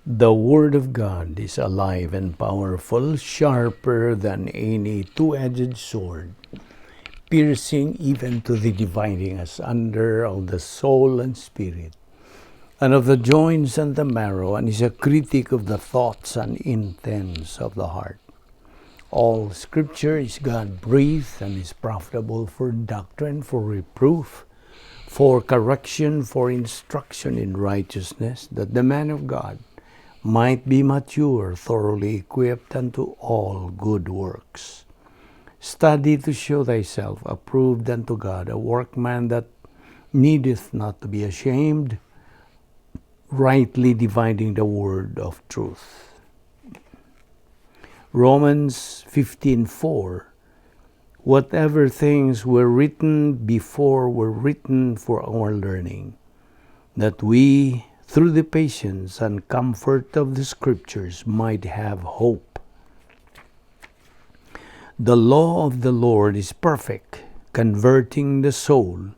The Word of God is alive and powerful, sharper than any two-edged sword, piercing even to the dividing asunder of the soul and spirit, and of the joints and the marrow, and is a critic of the thoughts and intents of the heart. All Scripture is God-breathed and is profitable for doctrine, for reproof, for correction, for instruction in righteousness, that the man of God might be mature, thoroughly equipped unto all good works. Study to show thyself approved unto God, a workman that needeth not to be ashamed, rightly dividing the word of truth. Romans 15:4. Whatever things were written before were written for our learning, that we, through the patience and comfort of the Scriptures, might have hope. The law of the Lord is perfect, converting the soul.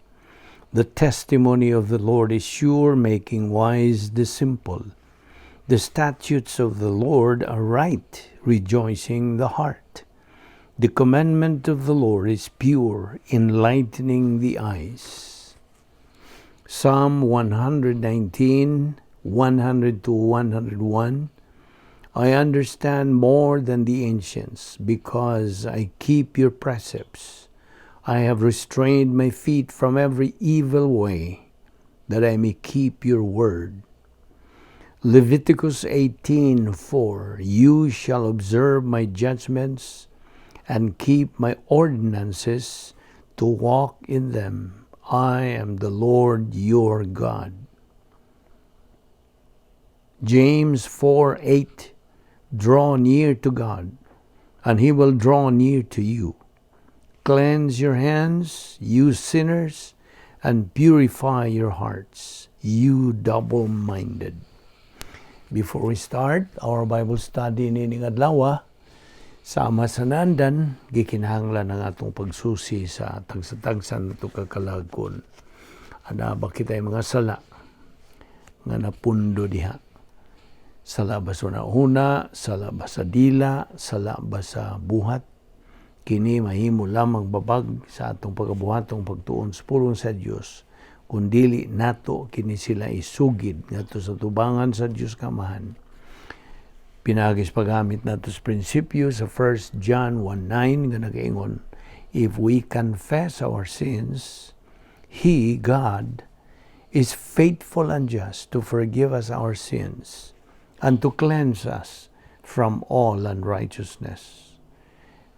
The testimony of the Lord is sure, making wise the simple. The statutes of the Lord are right, rejoicing the heart. The commandment of the Lord is pure, enlightening the eyes. Psalm 119, 100 to 101. I understand more than the ancients, because I keep your precepts. I have restrained my feet from every evil way, that I may keep your word. Leviticus 18:4. You shall observe my judgments and keep my ordinances to walk in them. I am the Lord your God. James 4:8. Draw near to God, and He will draw near to you. Cleanse your hands, you sinners, and purify your hearts, you double-minded. Before we start our Bible study nining adlaw, sama sa nandan, gikinahanglan ang atong pagsusi sa tagsa-tagsa nato kakalagkon. Ana ba kita'y mga sala nga napundo diha? Sala ba sa una, sala ba sa dila, sala ba sa buhat? Kini mahimo lamang babag sa atong pagabuhatong pagtuon sa pulong sa Dios, kung dili nato kini sila isugid ngadto sa tubangan sa Dios Kamahan. Pinaagi sa paggamit nato sa prinsipyo sa 1 John 1:9 nga nagaingon, if we confess our sins, He, God, is faithful and just to forgive us our sins and to cleanse us from all unrighteousness.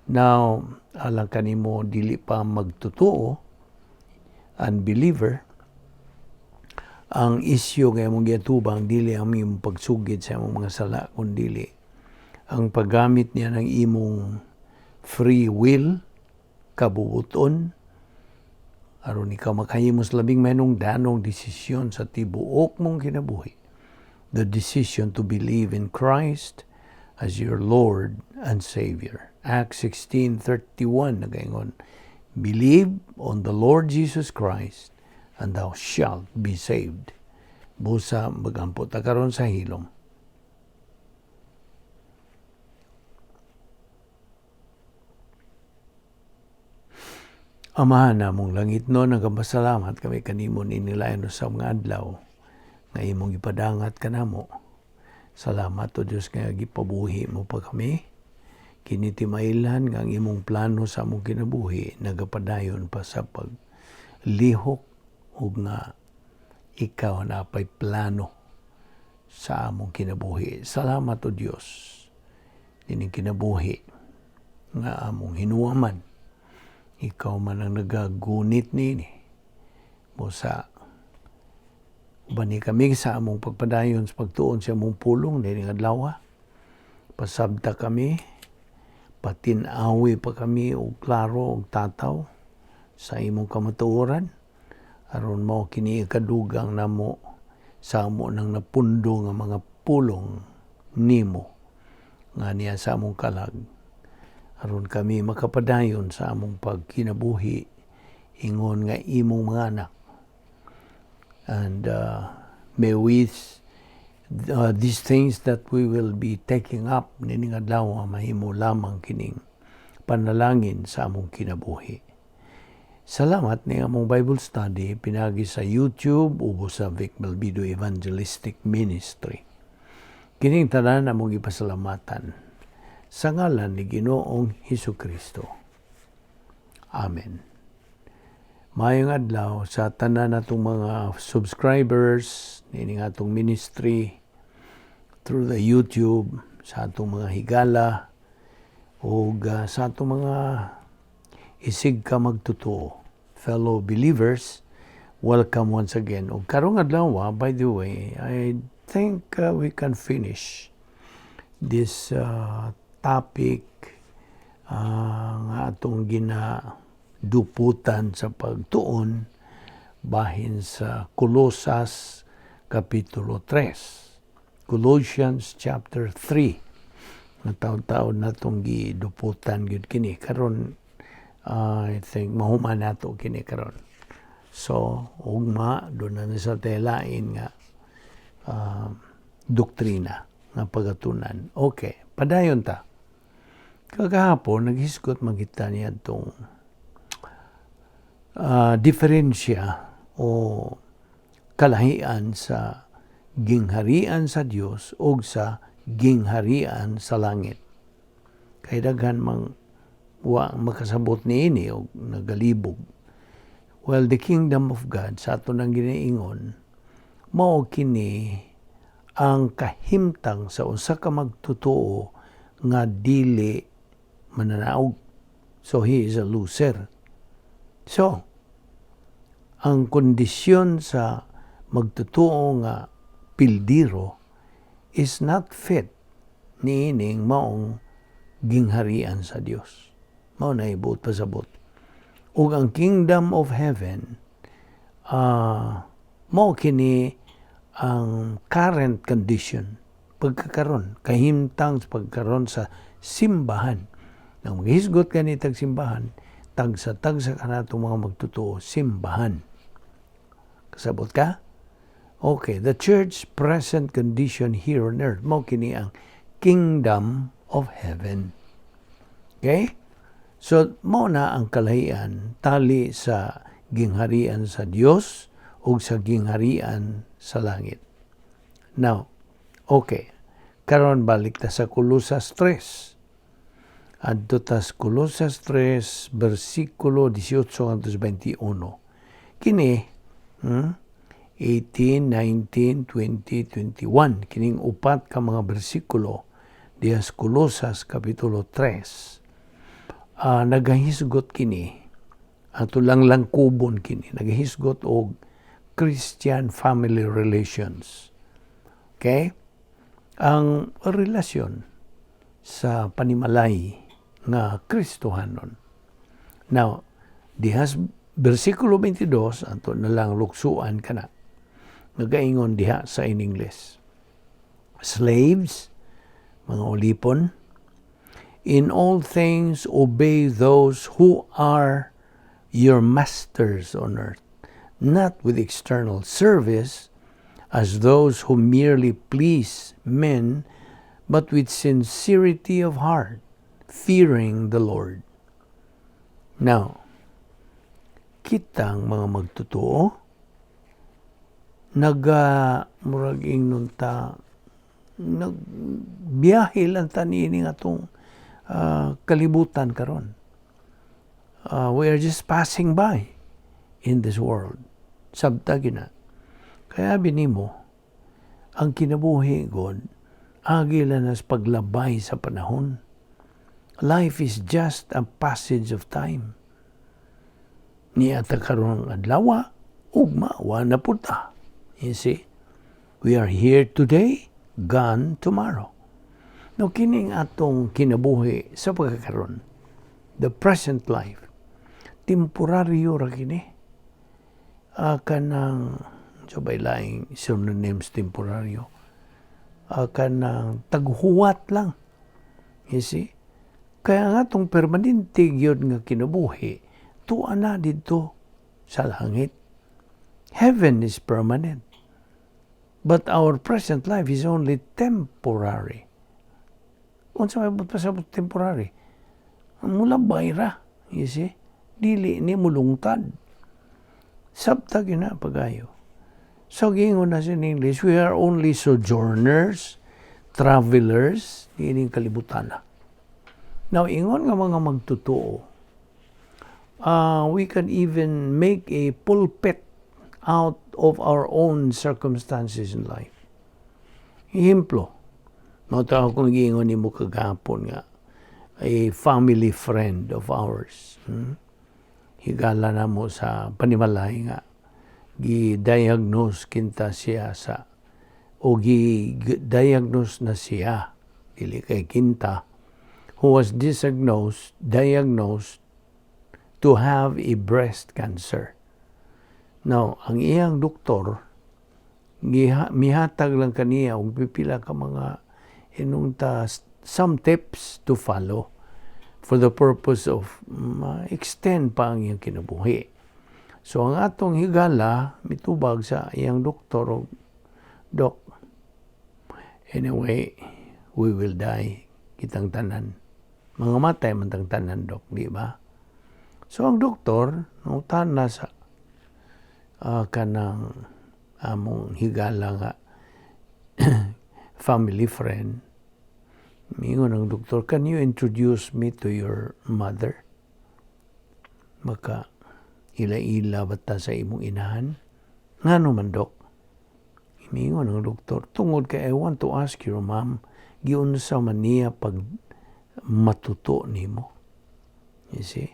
Now, alang kanimo dili pa magtotoo, unbeliever, ang isyu nga imong giatubang dili ang imong pagsugid sa imong mga sala, kun dili ang paggamit niya ng imong free will, kabubuton, aron ikaw makahimo sa labing mahinungdanong desisyon sa tibuok mong kinabuhi. The decision to believe in Christ as your Lord and Savior. Acts 16:31 nagaingon, believe on the Lord Jesus Christ and thou shalt be saved. Busa magampo ta karon sa hilom. Amahan namong langit no, nagapasalamat kami kanimo ninilayan sa mga adlaw nga imong ipadangat kanamo. Salamat o Dios nga gipabuhi mo pa kami. Kini timailhan nga ang imong plano sa among kinabuhi nagapadayon pa sa paglihok ug nga ikaw napay plano sa among kinabuhi. Salamat o Dios nining kinabuhi nga among hinuwaman. Ikaw man ang nagagunit niini. Busa ubani kami sa among pagpadayon sa pagtuon sa among pulong nining adlaw. Pasabta kami, patinawi pa kami og klaro og tataw sa imong kamatuoran, aron mao kini ikadugang namo sa amo nang napundo nga mga pulong nimo nga niya sa among kalag, aron kami makapadayon sa among pagkinabuhi ingon nga imong mga anak. And may we These things that we will be taking up nining adlaw, mahimo lamang kining panalangin sa among kinabuhi. Salamat ni among Bible study pinagi sa YouTube ubos sa Vic Malbido Evangelistic Ministry. Kining tanan among gipasalamatan sa ngalan ni Ginoong Hesus Kristo. Amen. Maayong adlaw sa tanan natong mga subscribers nining atong ministry through the YouTube, sa atong mga higala ug sa atong mga isig ka magtotoo, fellow believers. Welcome once again. Ug karong adlaw, by the way, I think we can finish this topic nga atong ginaduputan sa pagtuon bahin sa Kolosas Kapitulo 3. Colossians chapter 3. Nga taon-taon natong giduputan gyud kini. Karon, I think mahuman nato kini karon. So, ugma duna na sa telain nga doktrina nga pagatunan. Okay, padayon ta. Kagahapon, naghisgot man kita niadtong diferensya o kalahian sa gingharian sa Dios o sa gingharian sa langit. Kay daghan mang wa makasabot niini og nagalibog. Well, the kingdom of God sa ato nang ginaingon, mao kini ang kahimtang sa usa ka magtotoo nga dili mananaog. So he is a loser. So, ang kondisyon sa magtotoo nga pildiro is not fit niining maong gingharian sa Dios. Mao na ibuot pasabot. Ug ang kingdom of heaven, mao kini ang current condition pagkakaron, kahimtang sa pagkaron sa simbahan. Nang maghisgot gani tag simbahan, tagsa-tagsa kanatong mga magtotoo, simbahan. Kasabot ka? Okay, the church present condition here on earth, mao kini ang kingdom of heaven. Okay? So, mao na ang kalahian tali sa gingharian sa Dios ug sa gingharian sa langit. Now, okay. Karon balik ta sa Colosas 3. Adto tas Colosas 3 bersikulo 18 hangtod 21. Kini, 18, 19, 20, 21. Kining upat ka mga bersikulo diha sa Colosas Kapitulo 3. Nagahisgot kini, ato lang langkubon kini, nagahisgot og Christian family relations. Okay? Ang relasyon sa panimalay nga Kristohanon. Now, dihas bersikulo 22, ato na lang luksuan kana. Nagaingon diha sa in English. "Slaves," mga ulipon, "in all things obey those who are your masters on earth, not with external service as those who merely please men, but with sincerity of heart, fearing the Lord." Now, kitang mga magtotoo, naga murag ingnon ta, nagbiyahe lang ta niini atong kalibutan karon. We are just passing by in this world. Sabta gina. Kaya binimo, ang kinabuhi god, agi lang nas paglabay sa panahon. Life is just a passage of time. Niya ta karon ang adlaw, ugma, wa na pud ta. You see? We are here today, gone tomorrow. No, kining atong kinabuhi sa pagkakaron, the present life, temporaryo ra kini. Kanang so by laing synonyms temporaryo. Kanang taghuwat lang. You see? Kaya nga itong permanente gyud nga kinabuhi, tuwa na didto sa langit. Heaven is permanent. But our present life is only temporary. Unsa may pasabot temporary? Mulabay ra, you see? Dili ni mulungtad. Sabta gyud na pagayo. So giingon na in English, we are only sojourners, travelers, niining kalibutan na. Now, ingon nga mga magtotoo, we can even make a pulpit out of our own circumstances in life. Ehemplo, mao to akong giingon nimo kagahapon nga a family friend of ours. Higala na mo sa panimalay nga gi-diagnose kinta siya sa o gi-diagnose na siya, dili kay kinta, who was diagnosed to have a breast cancer. Now, ang iyang doktor mihatag lang kaniya og pipila ka mga inungta, some tips to follow for the purpose of ma-extend pa ang iyang kinabuhi. So ang atong higala mitubag sa iyang doktor og, "Doc, anyway, we will die kitang tanan. Mga matay man tang tanan, Doc, di ba?" So ang doktor nangutan na sa kanang among higala nga family friend. Mingon ang doktor, "Can you introduce me to your mother? Maka ila-ila bata sa imong inahan." "Ngano man, Dok?" Mingon ang doktor, "Tungod kay I want to ask your mom, giunsa man niya pag matuto nimo." You see?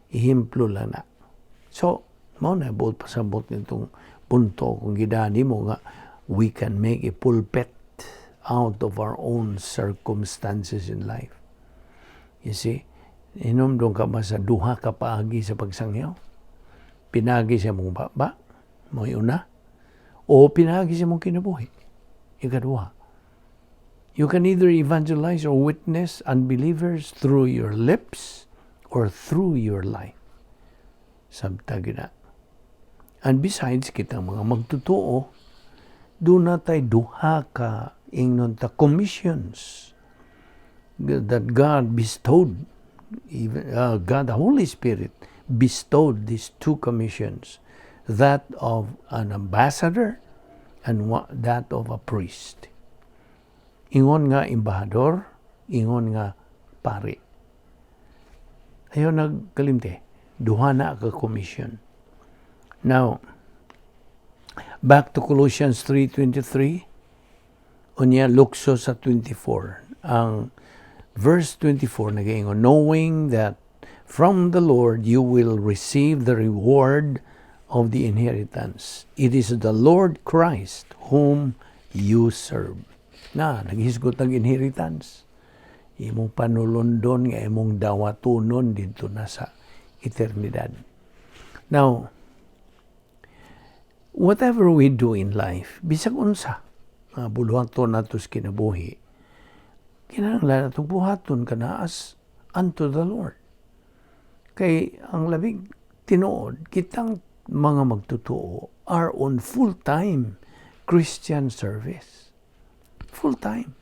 Ehemplo lang na. So, mao na buot pasabot nitong punto kung gidani mo nga we can make a pulpit out of our own circumstances in life. You see? Hinumdum ka ba sa duha ka paagi sa pagsangyaw? Pinagi sa mong baba, mo una, o pinagi sa mong kinabuhi. Ikaduha. You can either evangelize or witness unbelievers through your lips or through your life. Sabta na. And besides, kitang mga magtotoo, duna tay duha ka ingnon ta commissions that God bestowed, even God the Holy Spirit bestowed these two commissions, that of an ambassador and that of a priest. Ingon nga embahador, ingon nga pari. Ayaw nagkalimte, duha na ka commission. Now, back to Colossians 3:23, unya lukso sa 24. Ang verse 24 nagaingon, "Knowing that from the Lord you will receive the reward of the inheritance. It is the Lord Christ whom you serve." Na, naghisgot ng inheritance. Imong panulundon nga imong dawatonon dito na sa eternidad. Now, whatever we do in life, bisag unsa, nga buluhaton nato sa kinabuhi, kinahanglan atong buhaton kana as unto the Lord. Kay ang labing tinuod, kitang mga magtotoo are on full-time Christian service. Full-time.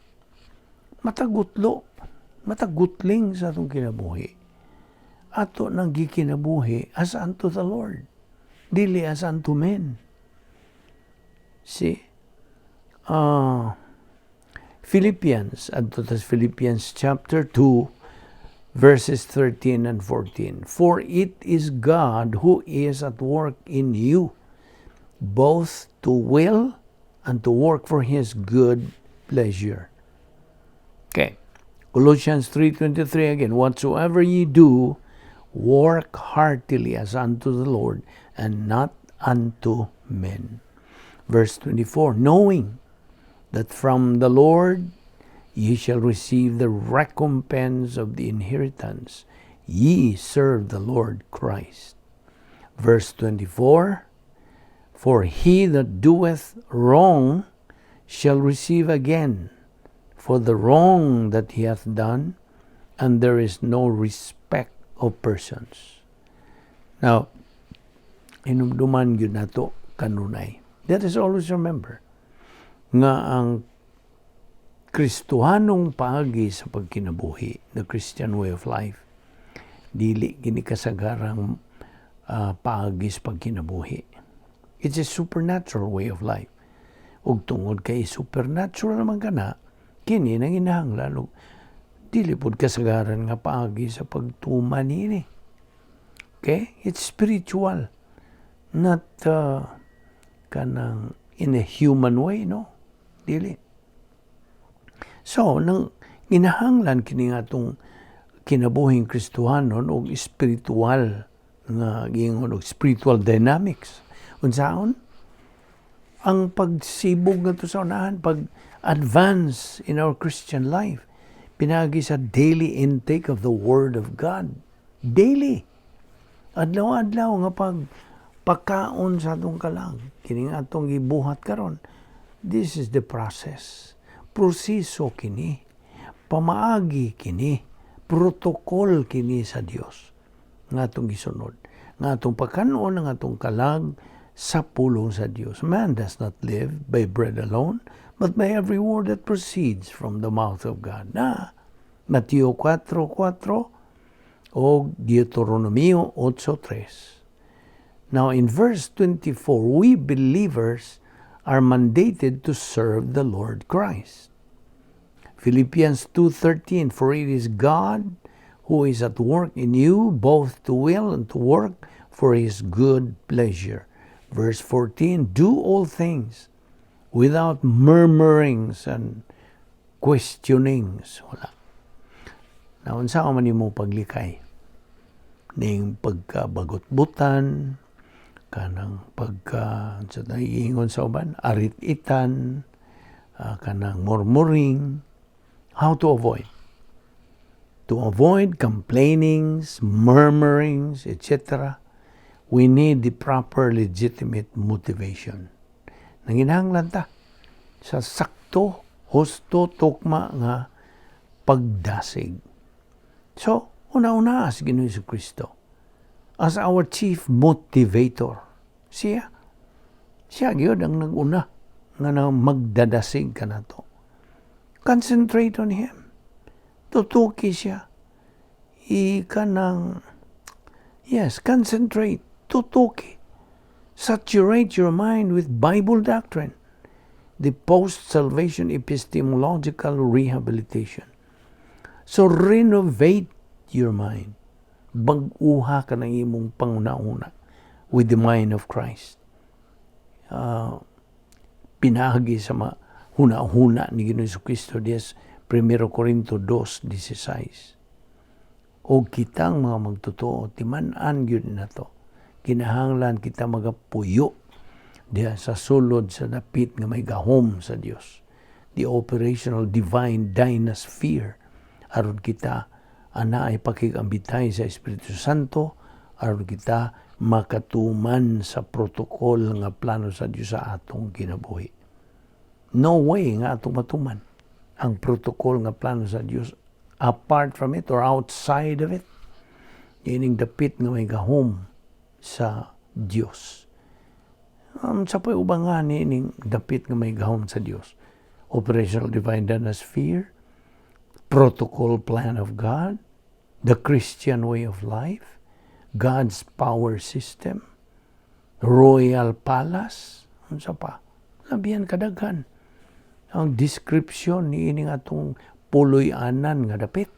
Matagutlo, matagutling sa atong kinabuhi. Ato nang gikinabuhi as unto the Lord. Dili as unto men. See? Philippians, adto tas Philippians chapter 2, verses 13 and 14. "For it is God who is at work in you, both to will and to work for His good pleasure." Okay. Colossians 3:23 again, "Whatsoever ye do, work heartily as unto the Lord and not unto men." Verse 24, "Knowing that from the Lord ye shall receive the recompense of the inheritance. Ye serve the Lord Christ." Verse 24, "For he that doeth wrong shall receive again for the wrong that he hath done, and there is no respect of persons." Now, hinumduman gyud nato kanunay. Let us always remember Nga ang Kristohanong paagi sa pagkinabuhi, the Christian way of life, dili kini kasagarang paagi sa pagkinabuhi. It's a supernatural way of life. Ug tungod kay supernatural naman kana, kini nanginahanglan og dili pud kasagaran nga paagi sa pagtuman niini. Okay? It's spiritual. Not kanang in a human way, no? Dili. So, nanginahanglan kini nga atong kinabuhing Kristohanon og spiritual nga giingon og spiritual dynamics. Unsaon? Ang pagsibog nato sa unahan, pag advance in our Christian life, pinaagi sa daily intake of the Word of God. Daily. Adlaw-adlaw nga pag pagkaon sa atong kalag. Kini nga atong gibuhat karon. This is the process. Proseso kini. Pamaagi kini. Protocol kini sa Dios nga atong gisunod. Nga atong pagkanon ang atong kalag sa pulong sa Dios. Man does not live by bread alone, but by every word that proceeds from the mouth of God. Na, Mateo 4:4 o Deuteronomio 8:3. Now, in verse 24, we believers are mandated to serve the Lord Christ. Philippians 2:13, "For it is God who is at work in you both to will and to work for his good pleasure." Verse 14, "Do all things without murmurings and questionings." Wala. Na unsa man nimo paglikay ning pagkabagot-butan, kanang pagka sa naiingon sa uban, arit-itan, kanang murmuring? How to avoid? To avoid complainings, murmurings, etc., we need the proper legitimate motivation. Nanginahanglan ta sa sakto, husto, tukma nga pagdasig. So, una-una si Ginoong Kristo as our chief motivator. Siya. Siya gyud ang nag-una nga na magdadasig kanato. Concentrate on Him. Tutuki siya. Ika ng, yes, concentrate. Tutuki. Saturate your mind with Bible doctrine. The post-salvation epistemological rehabilitation. So renovate your mind. Bag-uha ka ng imong panguna-una with the mind of Christ. Pinaagi sa ma huna-huna ni Ginoong Kristo diya 1 Corinto 2:16. O kitang mga magtotoo, timan-an gyud nato. Kinahanglan kita magapuyo diya sa sulod sa dapit nga may gahom sa Dios. The operational divine dynasphere, aron kita ana ay pakigambitay sa Espiritu Santo, aron kita makatuman sa protocol nga plano sa Dios sa atong kinabuhi. No way nga atong matuman ang protocol nga plano sa Dios apart from it or outside of it. Ining dapit nga may gahom sa Dios. Sa pa'y ubang nga ni ining dapit nga may gahom sa Dios? Operational divine sphere, protocol plan of God, the Christian way of life, God's power system, royal palace, unsa pa? Labihan kadaghan ang description ni ining atong puloy-anan nga dapit.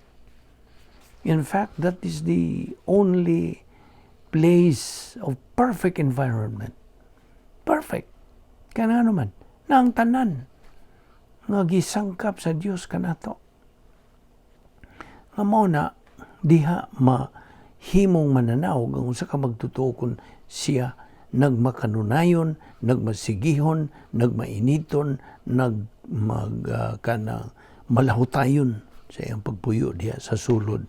In fact, that is the only place of perfect environment. Perfect. Kaya naman, na ang tanan nga gisangkap sa Dios kanato. Nga mao na diha mahimong mananaw ang usa ka magtotoo kung siya nagmakanunayon, nagmasigihon, nagmainiton, nag mag kana malahutayon sa iyang pagpuyo diha sa sulod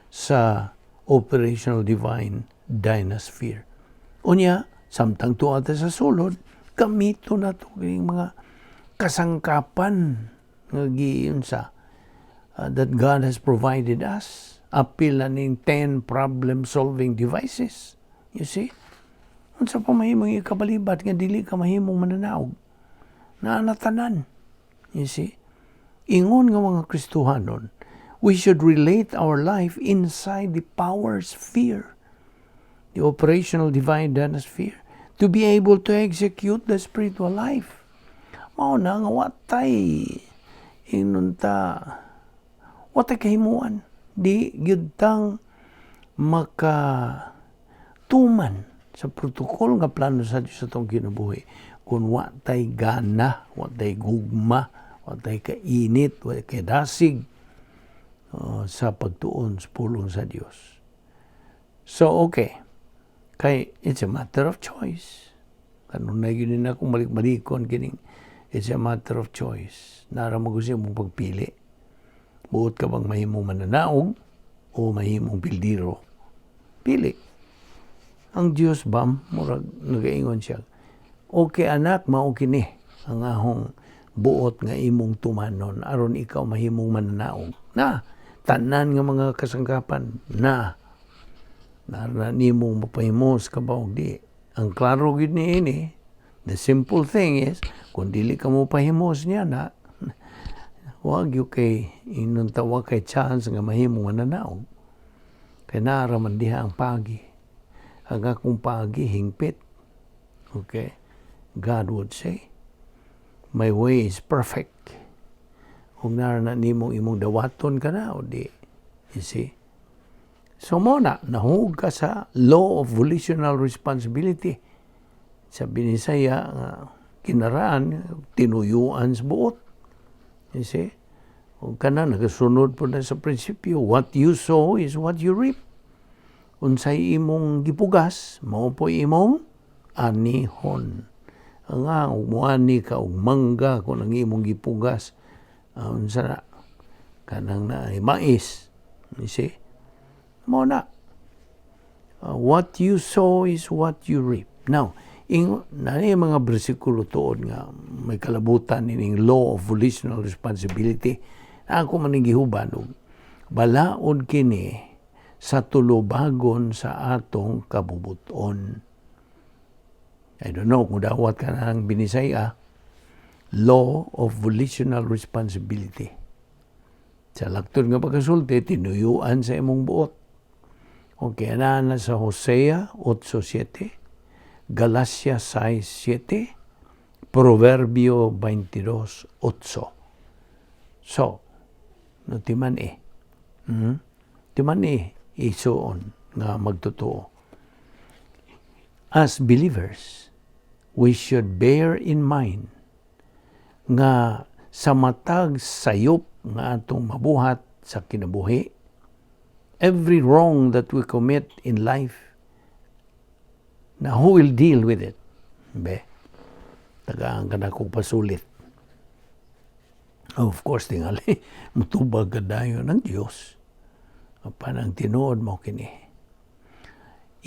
sa operational divine dynasphere. Unya, samtang tuwa ta sa sulod, gamito na to kining mga kasangkapan nga giunsa that God has provided us. Apil na ning 10 problem-solving devices. You see? Unsa pa mahimong ikabalibat nga dili ka mahimong mananaog? Naa na tanan. You see? Ingon nga mga Kristohanon, we should relate our life inside the power sphere, the operational divine sphere, to be able to execute the spiritual life. Mao na nga watay ingnon ta, watay kahimuan, di gyud tang maka tuman sa protocol nga plano sa Dios sa atong kinabuhi kung wa tay gana, wa tay gugma, wa tay kainit, wa tay kadasig sa pagtuon sa pulong sa Dios. So okay, kay it's a matter of choice. Kanunay gyud na akong balik-balikon kining it's a matter of choice. Nara mo gusto mong pagpili. Buot ka bang mahimong mananaog o mahimong pildiro? Pili. Ang Dios ba, murag nagaingon siya, "Okay anak, mao kini ang ahong buot nga imong tumanon aron ikaw mahimong mananaog." Na, tanan nga mga kasangkapan na na nimong mapahimos ka ba og di. Ang klaro gyud ni ini, the simple thing is, kung dili ka mo pahimos niya na, wag gyud kay inon ta wa kay chance nga mahimong mananaog. Kay naara man diha ang pagi. Ang akong pagi hingpit. Okay? God would say, "My way is perfect." Kung nara na nimong imong dawaton ka na, o di, you see? So mo na, nahug ka sa law of volitional responsibility. Sa Binisaya, nga kinaraan, tinuyuan sa buot. You see? O kana, nagasunod po na sa prinsipyo, what you sow is what you reap. Unsay imong gipugas, mao po imong anihon. Ang nga, muani ka og mangga kung ang imong gipugas, unsa na, kanang na mais. You see? Mo na. What you sow is what you reap. Now, ing na yung mga bersikulo tuod nga may kalabutan ining law of volitional responsibility. Ako man ning gihuban og balaod kini sa tulubagon sa atong kabubuton. I don't know kung dawat ka na ng Binisaya, law of volitional responsibility. Sa laktod nga pagkasulti, tinuyuan sa imong buot. Okay, ana na sa Hosea 8.7, Galacia 6.7, Proverbio 22.8. So, no timan eh. Timan eh, isuon nga magtotoo. As believers, we should bear in mind nga sa matag sayop nga atong mabuhat sa kinabuhi, every wrong that we commit in life, na who will deal with it? Be, tagaan ka na kong pasulit. Of course, tingali, mutubag ka dayon ng Diyos. Apan ang tinuod mo kini.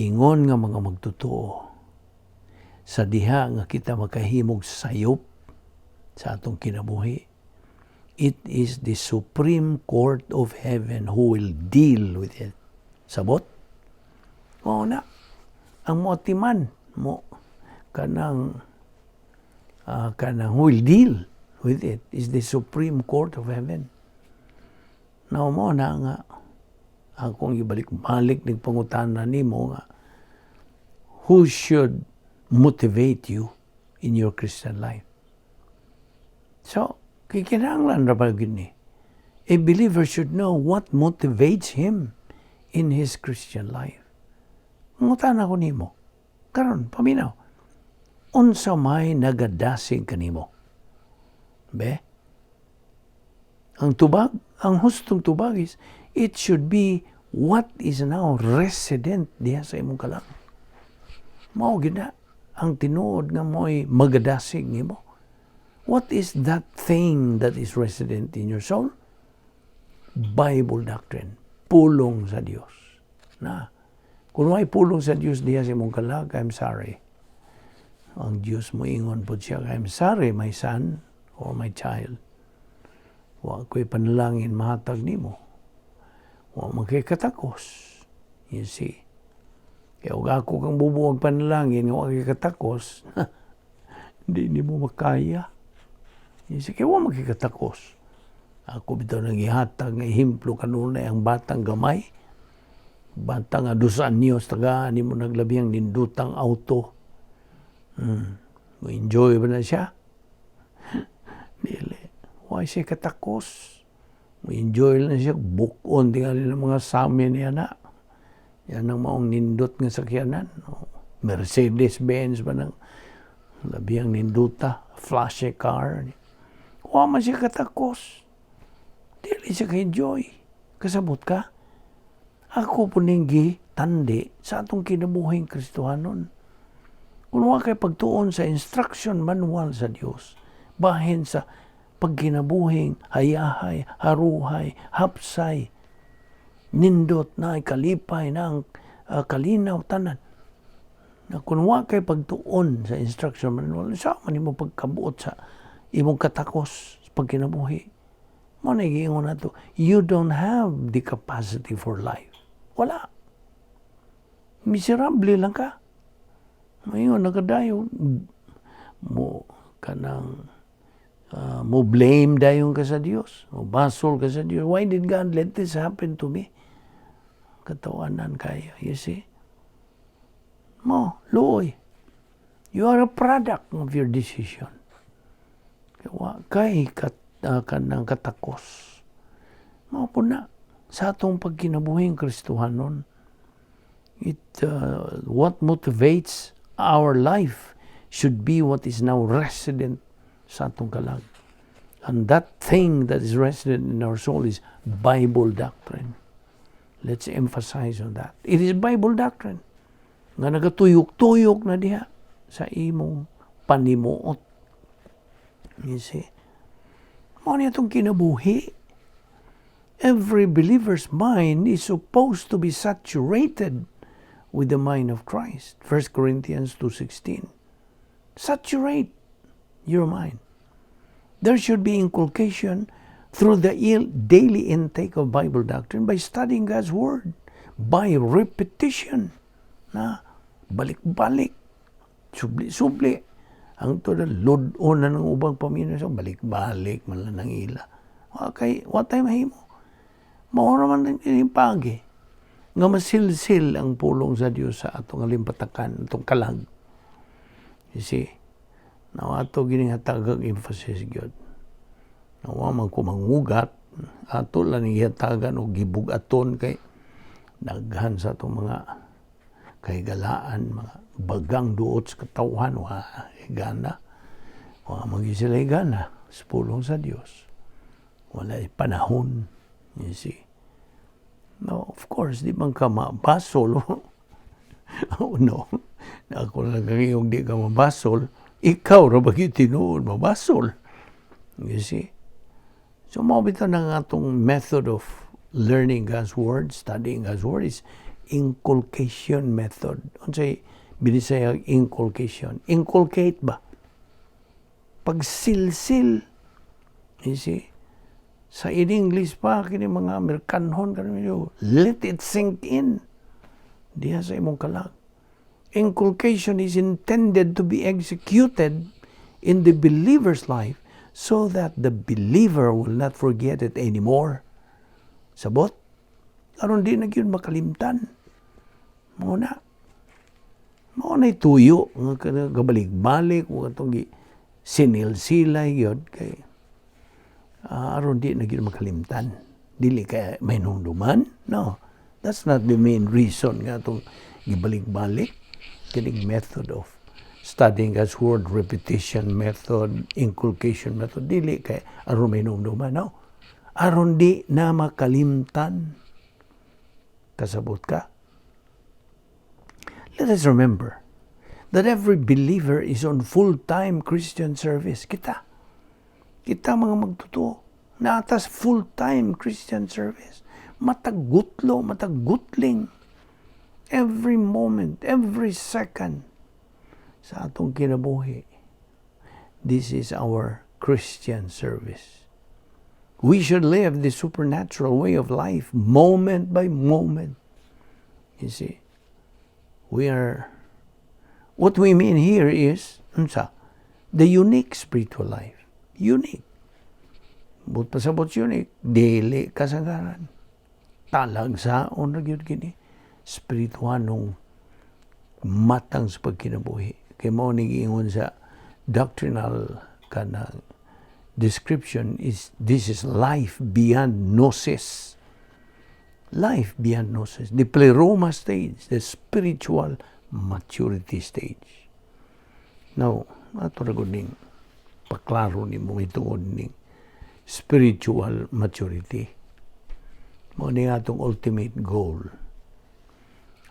Ingon nga mga magtotoo, sa diha nga kita makahimog sayop sa atong kinabuhi, it is the Supreme Court of Heaven who will deal with it. Sabot? Oo na. Ang motiman mo kanang who will deal with it is the Supreme Court of Heaven. Now mo na nga akong ibalik-balik ning pangutana nimo nga who should motivate you in your Christian life. So, kay kinahanglan ra ba gyud ni? A believer should know what motivates him in his Christian life. Mangutana ko nimo. Karon, paminaw. Unsa may nagadasig kanimo? Be? Ang tubag, ang hustong tubag is, it should be what is now resident diha sa imong kalag. Mao gyud na ang tinuod nga mo'y magadasig nimo. What is that thing that is resident in your soul? Bible doctrine. Pulong sa Dios. Na, kung may pulong sa Dios diha sa imong kalag, I'm sorry. Ang Dios mo ingon po siya, "I'm sorry, my son or my child. Wa ko'y panalangin mahatag nimo. Wa man kay katakos." You see? Kaya ug ako kang bubuwag panalangin, wa kay katakos, hindi nimo makaya. Sige, wa magkikatakos. Ako bitaw nang ihatag nga ehemplo kanunay ang batang gamay. Bata nga 2 anyos, tagaan nimo naglabihang nindutang auto. Mo enjoy ba na siya? Dili. Why siya katakos? Mo enjoy lang siya. Bukon tingali ng mga sami niya na. Yan ang maong nindot nga sakyanan. No. Mercedes Benz ba nang labihang ninduta, flashy car. Wa man siya katakos. Dili siya ka-enjoy. Kasabot ka? Ako po ning tandi sa atong kinabuhing Kristohanon. Kung wa kay pagtuon sa instruction manual sa Dios, bahin sa pagkinabuhing hayahay, haruhay, hapsay, nindot na kalipay na ang kalinaw tanan. Na kung wa kay pagtuon sa instruction manual, sa man nimo pagkabuot sa imong katakos sa pagkinabuhi? Mo na giingon nato, you don't have the capacity for life. Wala. Miserable lang ka. Mayon nakadayo mo kanang mo blame dayon ka sa Dios. Mo basol ka sa Dios. "Why did God let this happen to me?" Katawanan kayo, you see? Mo, luoy. You are a product of your decision. Kaya wa kay kanang katakos. Mao po na sa atong pagkinabuhing Kristohanon. What motivates our life should be what is now resident sa atong kalag. And that thing that is resident in our soul is Bible doctrine. Let's emphasize on that. It is Bible doctrine nga nagatuyok-tuyok na diha sa imong panimuot. You see? Mao ni atong kinabuhi. Every believer's mind is supposed to be saturated with the mind of Christ. 1 Corinthians 2:16. Saturate your mind. There should be inculcation through the daily intake of Bible doctrine by studying God's Word, by repetition. Na balik-balik, subli-subli. Ang to na lud-on na ng ubang pamilya, so balik-balik man lang ng ila. Okay, wa tay mahimo. Mao naman ang pagi nga masilsil ang pulong sa Dios sa atong alimpatakan, atong kalag. You see? Now, ato gining hatagag emphasis gyud. Nawa man ko mangugat, ato lang gihatagan og gibugaton kay daghan sa atong mga kahigalaan, mga bagang duot sa katawhan, wa higana. Wa man gyud sila higana sa pulong sa Dios. Wala panahon, you see. No, of course, di man ka mabasol. Oh, no. Ako lang kang di ka mabasol. Ikaw ra ba gyud tinuod mabasol? You see? So mao bitaw na atong method of learning God's Word, studying God's Word is inculcation method. Unsay Binisaya inculcation? Inculcate ba? Pagsilsil. You see? Sa in English pa kini mga Amerikanhon kani, let it sink in diha sa imong kalag. Inculcation is intended to be executed in the believer's life so that the believer will not forget it anymore. Sabot? Aron di na gyud makalimtan. Mao na. Mao na tuyo nga kana gabalik-balik o atong gi sinilsilay gyud kay aron di na gyud makalimtan. Dili kay may nungduman. No. That's not the main reason nga atong gibalik-balik kining method of studying God's Word, repetition method, inculcation method. Dili kay aron may nungduman. No. Aron di na makalimtan. Kasabot ka? Let us remember that every believer is on full-time Christian service. Kita. Kita mga magtotoo. Naa tas full-time Christian service. Matag gutlo, matag gutling. Every moment, every second sa atong kinabuhi. This is our Christian service. We should live the supernatural way of life moment by moment. You see, we are, what we mean here is, unsa, the unique spiritual life. Unique. Buot pasabot, unique. Dili kasagaran. Talagsaon na gyud kini. Spirituanong matang sa pagkinabuhi. Kay mao ni giingon sa doctrinal kanang description is this is life beyond gnosis. Life beyond gnosis. The pleroma stage, the spiritual maturity stage. Now, ato ra gud ning paklaro nimo itungod ning spiritual maturity. Mao ni atong ultimate goal.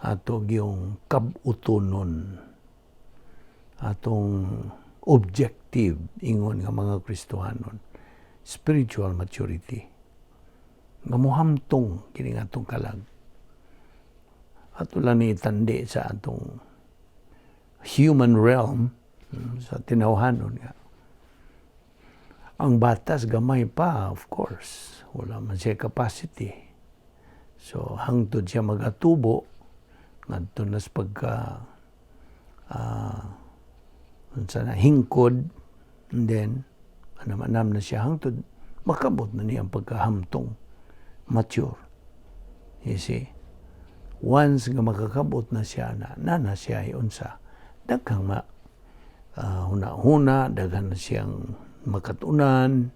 Ato gyung kab-utonon. Atong objective ingon nga mga Kristohanon. Spiritual maturity. Nga muhamtong kini nga atong kalag. Ato lang ni itandi sa atong human realm, sa tinawhanon nga. Ang batas gamay pa, of course. Wala man siya capacity. So, hangtod siya magatubo, ngadto na sa pagka unsa na, hingkod, and then, anam-anam na siya hangtod, makabot na niya ang pagkahamtong, mature. You see? Once nga makakabot na siya na, na siya ay unsa, daghang ma, huna-huna, daghan na siyang makatunan,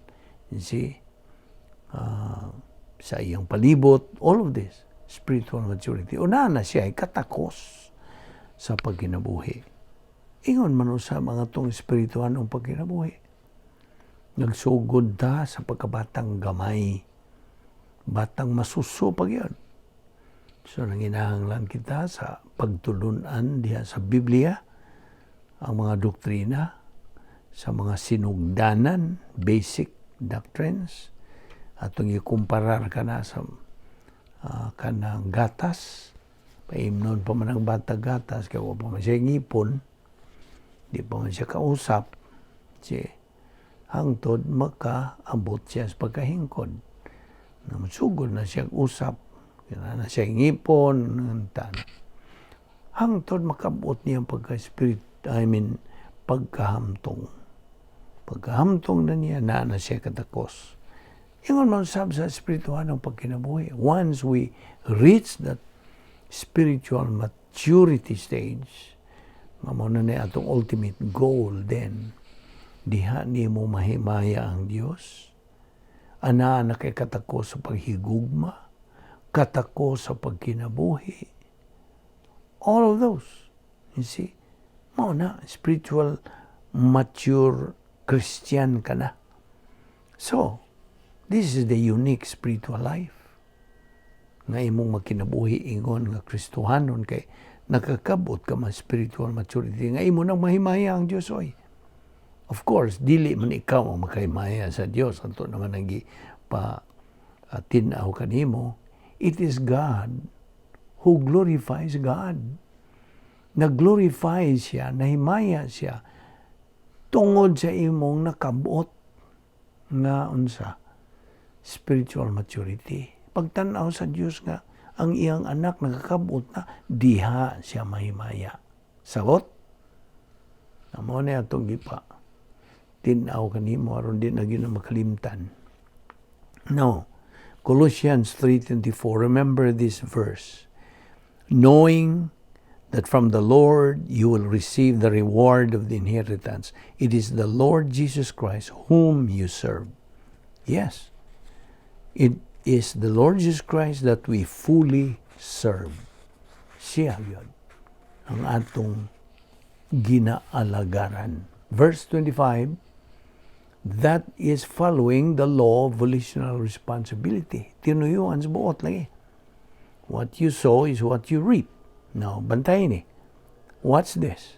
you see, sa iyang palibot, all of this, spiritual maturity. Una na siya ay katakos sa pagkinabuhi. Ingon man sa mga tong espirituanong pagkinabuhi. Nagsugod ta sa pagkabatang gamay. Batang masuso pag yun. So, nanginahanglan kita sa pagtulunan diha sa Biblia, ang mga doktrina, sa mga sinugdanan, basic doctrines, atong ikumparar ka na sa kanang gatas, paimnon pa man ang bata gatas, kaya wa pa man siya ngipon, di pa man siya kausap, si hangtod makaabot siya sa pagkahingkod. Na sugod na siya usap, na siya ngipon, tana. Hangtod makabot niya ang pagka-spirit, I mean, pagkahamtong. Pagkahamtong na niya, na siya katakos. Ingon man sab sa espirituanong pagkinabuhi. Once we reach that spiritual maturity stage, nga mao na ni atong ultimate goal then, diha nimo mahimaya ang Dios. Ana na kay katako sa paghigugma, katako sa pagkinabuhi. All of those. You see? Mao na, spiritual mature Christian ka na. So, this is the unique spiritual life nga imong makinabuhi ingon nga Kristohanon kay nakakabot ka man spiritual maturity nga imo nang mahimaya ang Dios oy. Of course, dili man ikaw ang makahimaya sa Dios. Ato naman ang pa tin-aw kanimo. It is God who glorifies God. Nag-glorify siya, nahimaya siya tungod sa imong nakabot nga unsa, spiritual maturity. Pagtan-aw sa Dios nga ang iyang anak nakakabot na, diha siya mahimaya. Sagot? Mao na atong gipa tin-aw kanimo aron di na gyud na makalimtan. No. Colossians 3:24, remember this verse. Knowing that from the Lord you will receive the reward of the inheritance. It is the Lord Jesus Christ whom you serve. Yes. It is the Lord Jesus Christ that we fully serve. Siya yun ang atong ginaalagaran. Verse 25, that is following the law of volitional responsibility. Tinuyuan sa buot lagi. What you sow is what you reap. Now, bantayan ni. What's this?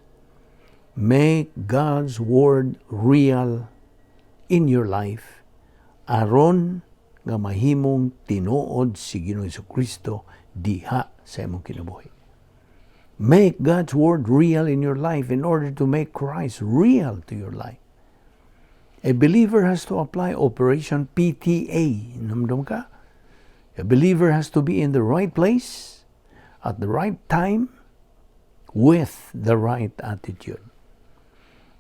Make God's word real in your life aron nga mahimong tinuod si Ginoong Kristo diha sa imong kinabuhi. Make God's word real in your life in order to make Christ real to your life. A believer has to apply Operation PTA. Namdom ka? A believer has to be in the right place at the right time with the right attitude.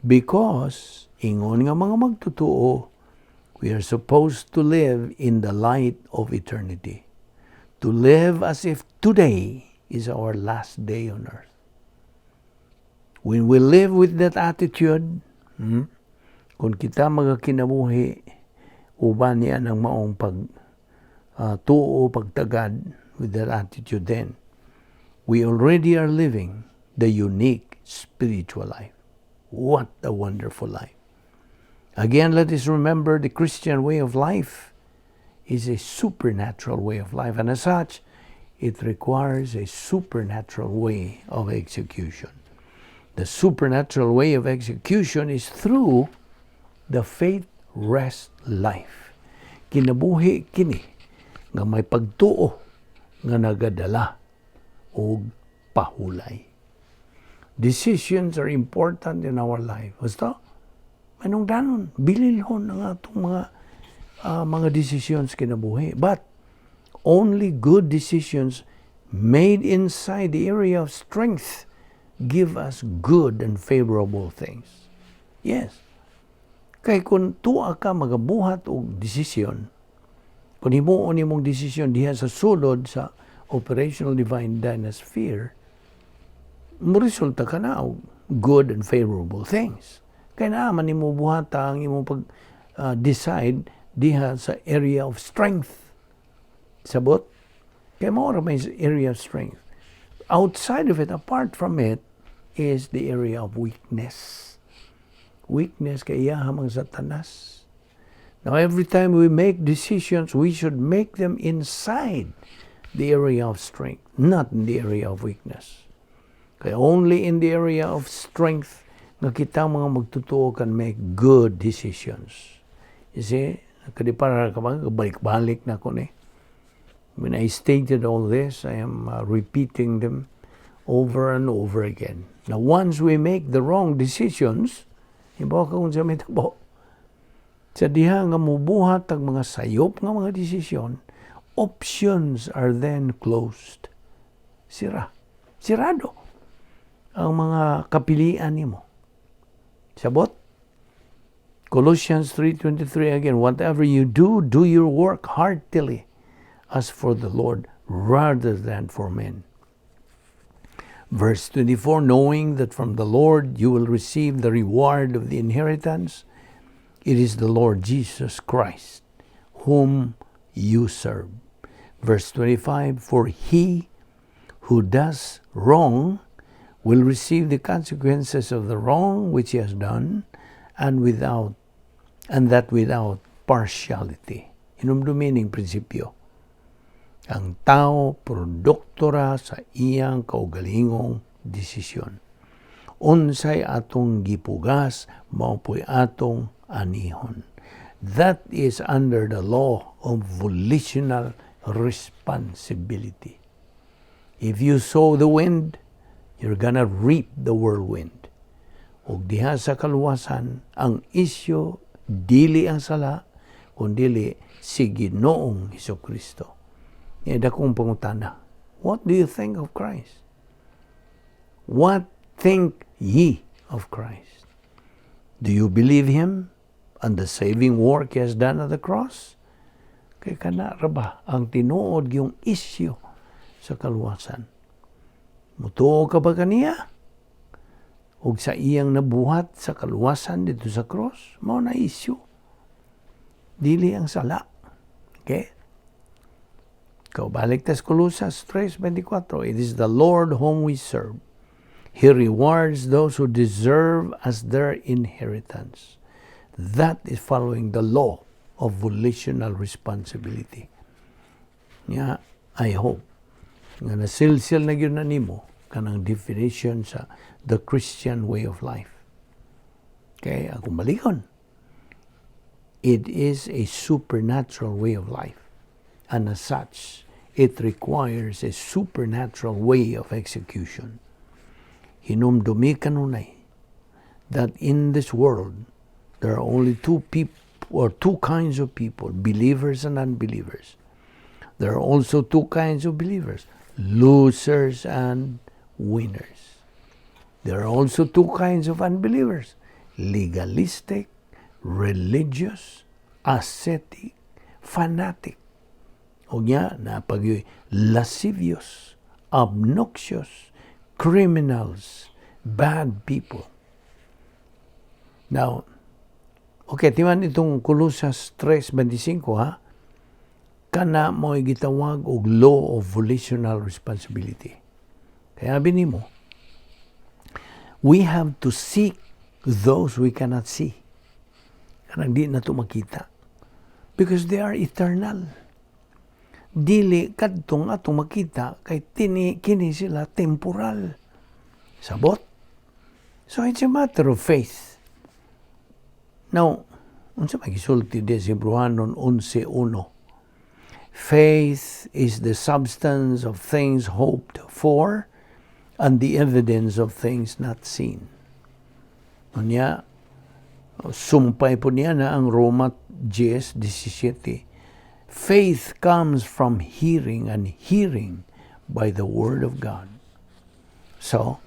Because, ingon nga mga magtotoo, we are supposed to live in the light of eternity. To live as if today is our last day on earth. When we live with that attitude, kung kita magakinabuhi uban niya ng maong pag tuo, pagtagad with that attitude, then we already are living the unique spiritual life. What a wonderful life. Again, let us remember the Christian way of life is a supernatural way of life, and as such, it requires a supernatural way of execution. The supernatural way of execution is through the faith rest life. Kinabuhi kini nga may pagtuo nga nagadala og pahulay. Decisions are important in our life. Basta, manungdanon, bililhon ang atong mga desisyon sa kinabuhi. But only good decisions made inside the area of strength give us good and favorable things. Yes. Kay kung tuwa ka magabuhat og desisyon, kung himuon nimong desisyon diha sa sulod sa operational divine dynasphere, mo resulta ka na og good and favorable things. Kay naa man nimo buhata ang imong pag decide diha sa area of strength. Sabot? Kay mao ra may area of strength. Outside of it, apart from it, is the area of weakness. Weakness kay iyaha mang Satanas. Now, every time we make decisions, we should make them inside the area of strength, not in the area of weakness. Kay only in the area of strength nga kita mga magtotoo can make good decisions. You see, kadipara ka ba, balik-balik na ko ni. When I stated all this, I am repeating them over and over again. Now, once we make the wrong decisions, hibaw ka kung unsa mahitabo. Sa diha nga mubuhat ang mga sayop nga mga desisyon, options are then closed. Sira. Sirado ang mga kapilian nimo. Sabot? Colossians 3:23 again, "Whatever you do, do your work heartily as for the Lord rather than for men." Verse 24, "Knowing that from the Lord you will receive the reward of the inheritance, it is the Lord Jesus Christ whom you serve." Verse 25, "For he who does wrong will receive the consequences of the wrong which he has done, and that without partiality." Hinumdumi ning prinsipyo. Ang tao produkto ra sa iyang kaugalingong desisyon. Unsay atong gipugas, mao po'y atong anihon. That is under the law of volitional responsibility. If you sow the wind, you're gonna reap the whirlwind. Ug diha sa kaluwasan, ang isyu dili ang sala, kundili si Ginoong Hesukristo. E dakong pangutana, what do you think of Christ? What think ye of Christ? Do you believe Him and the saving work He has done at the cross? Kay kana ra ba ang tinuod yung isyu sa kaluwasan? Mutuo ka ba kaniya? Og sa iyang nabuhat sa kaluwasan didto sa cross, mao na isyu. Dili ang sala. Okay? Balik tas Colosas 3:24. "It is the Lord whom we serve. He rewards those who deserve as their inheritance." That is following the law of volitional responsibility. Yeah, I hope nga nasilsil na gyud na nimo kanang definition sa the Christian way of life. Okay, akong balikon. It is a supernatural way of life. And as such, it requires a supernatural way of execution. Hinumdumi kanunay that in this world, there are only two people or two kinds of people, believers and unbelievers. There are also two kinds of believers, losers and winners. There are also two kinds of unbelievers, Legalistic, religious, ascetic, fanatic. O niya, naa pa gyuy lascivious, obnoxious, criminals, bad people. Now, okay, timan itong Colosas 3:25 ha. Kana mo gitawag og law of volitional responsibility. Kaya nimo, we have to seek those we cannot see. Kanang di nato makita. Because they are eternal. Dili kadtong atong makita kay tini kini sila temporal. Sabot? So it's a matter of faith. Now, unsa may gisulti di sa Hebreohanon 11:1? Faith is the substance of things hoped for and the evidence of things not seen. Unya, sumpay po niya na ang Roma 10:17. Faith comes from hearing and hearing by the word of God. So,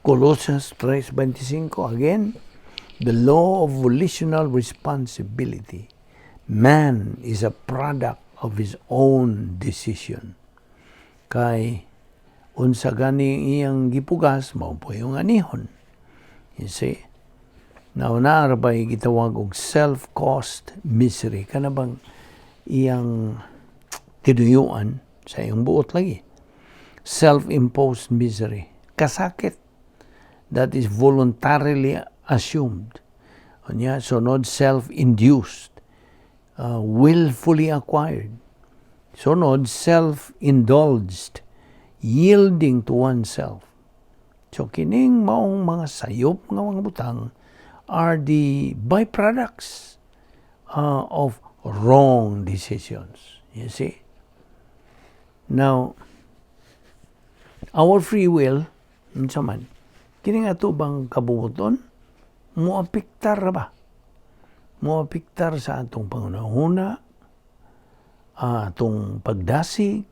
Colossians 3:25 again, the law of volitional responsibility. Man is a product of his own decision. Kay unsa gani iyang gipugas, mao po iyang anihon. You see? Now, naa ra bay gitawag og self-caused misery? Kana bang iyang tinuyuan sa iyang buot lagi. Self-imposed misery. Kasakit that is voluntarily assumed. Unya, sunod, self-induced. Willfully acquired. Sunod, self-indulged. Yielding to oneself. So, kining maong mga sayop nga mga butang are the byproducts of wrong decisions. You see? Now, our free will, unsa man, kini nga ato bang kabubuton, moapektar ra ba? Moapektar sa atong panghunahuna, atong pagdasig,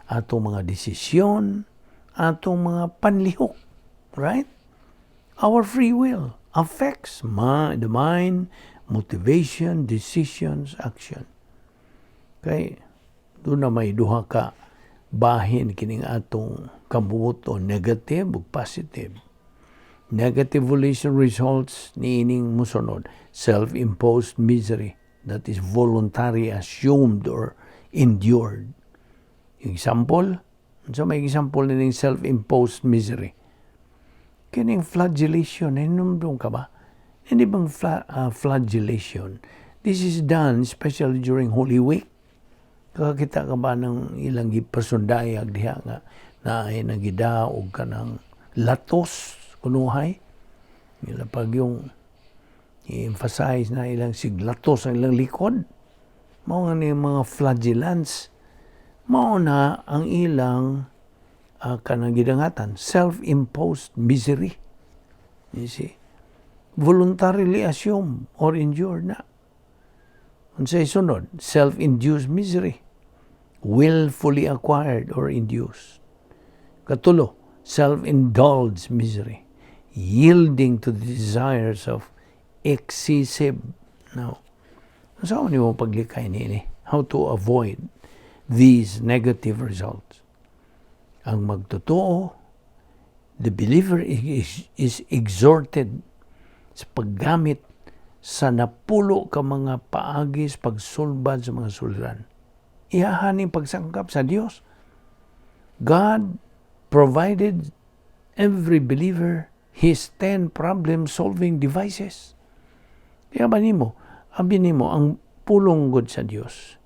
atong mga desisyon, atong mga panlihok. Right? Our free will affects the mind, motivation, decisions, action. Kay duna may duha ka bahin kining atong kabubuton, negative ug positive. Negative volition results niining musunod: self-imposed misery that is voluntary assumed or endured. Example, unsa may example nining self-imposed misery? Kining flagellation, hinumdum ka ba? Hindi bang flagellation? This is done especially during Holy Week. Kakakita ka ba ng ilang gipasundayag diha nga na ay nagidaog ka ng latos kunuhay? Ila pag yung i-emphasize na ilang siglatos ang ilang likod. Mao nga ni mga flagellants. Mao na ang ilang kanang gidangatan, self-imposed misery. You see? Voluntarily assume or endure na. Unsay sunod? Self-induced misery. Willfully acquired or induced. Katulo, self-indulged misery. Yielding to the desires of excessive. Now, unsa man nimo paglikay niini? How to avoid these negative results? Ang magtotoo, the believer is exhorted sa paggamit sa napulo ka mga paagi sa pagsulbad sa mga suliran. Iyahaning pagsangkap sa Dios. God provided every believer His 10 problem-solving devices. Kaya ba nimo, abi nimo, ang pulong gud sa Dios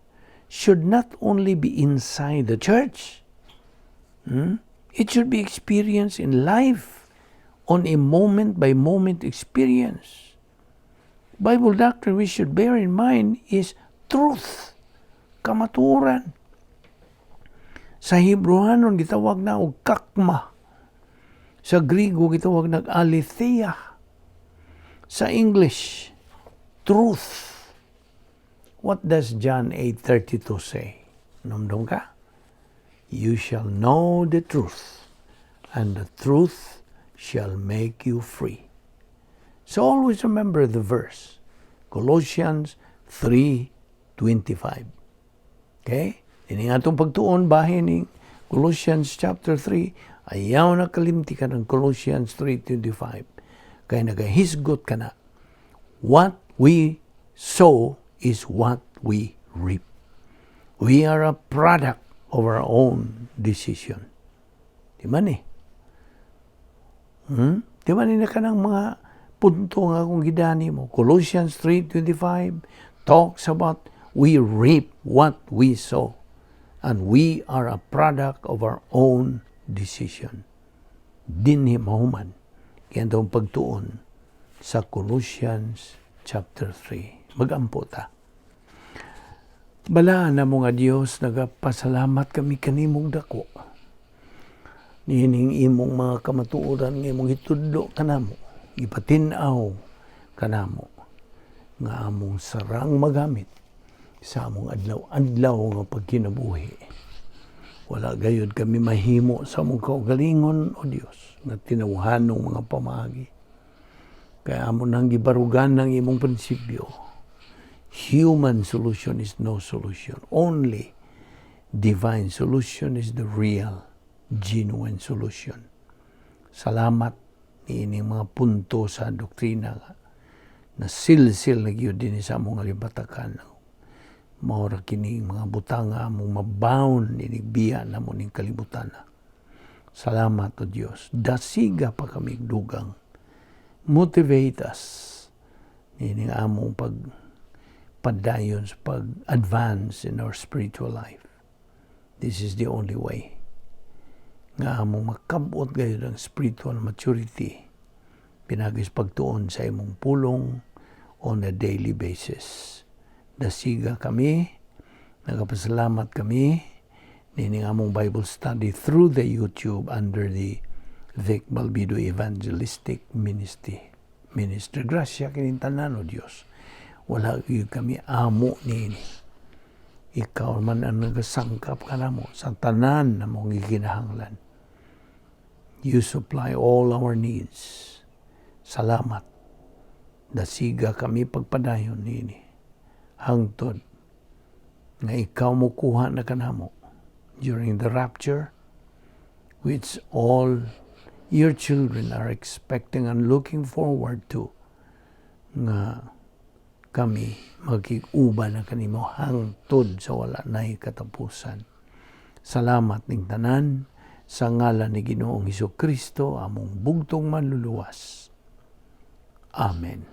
should not only be inside the church. It should be experienced in life on a moment by moment experience. Bible doctrine we should bear in mind is truth, kamatuoran. Sa Hebreohanon gitawag na og kakma. Sa Griego gitawag nag aletheia. Sa English, truth. What does John 8:32 say? Numdum ka? "You shall know the truth, and the truth shall make you free." So always remember the verse, Colossians 3:25. Okay? Ini nga atong pagtuon bahin ning Colossians chapter 3, ayaw na kalimtikan ang Colossians 3:25. Kay nagahisgot kana. What we sow is what we reap. We are a product of our own decision. Di man eh? Di man ni na kanang mga punto nga akong gidani mo? Colossians 3:25 talks about we reap what we sow. And we are a product of our own decision. Dinhi mahuman kaya itong pagtuon sa Colossians chapter 3. Magampo ta. Balaan namo nga Dios, nagapasalamat kami kanimong dako. Niining imong mga kamatuoran nga imong gitudlo kanamo, gipatin-aw kanamo nga among sarang magamit sa among adlaw-adlaw nga pagkinabuhi. Wala gayud kami mahimo sa among kaugalingon, O Dios, nga tinawhanong mga pamaagi. Kaya amo nang gibarugan ng imong prinsipyo. Human solution is no solution. Only divine solution is the real, genuine solution. Salamat niining mga punto sa doktrina nga na silsil na gyud dinhi sa among alibatakan. Mao ra kini mga butanga among mabawn inig biya namo ning kalibutan. Salamat, O Dios. Dasiga pa kami dugang. Motivate us niining among pag padayon sa pag-advance in our spiritual life. This is the only way nga among makabot gayud ang spiritual maturity pinaagi sa pagtuon sa imong pulong on a daily basis. Dasiga kami, nagapasalamat kami nining among Bible study through the YouTube under the Vic Balbido Evangelistic Ministry. Minister, grasya kining tanan, O Dios. Wala gyud kami amo niini. Ikaw man ang nagasangkap kanamo sa tanan namong gikinahanglan. You supply all our needs. Salamat. Dasiga kami pagpadayon niini. Hangtod nga ikaw mo kuha na kanamo during the rapture, which all your children are expecting and looking forward to, nga kami magkig-uban na kanimo hangtod sa wala nay katapusan. Salamat ning tanan sa ngalan ni Ginoong Hesus Kristo, among bugtong Manluluwas. Amen.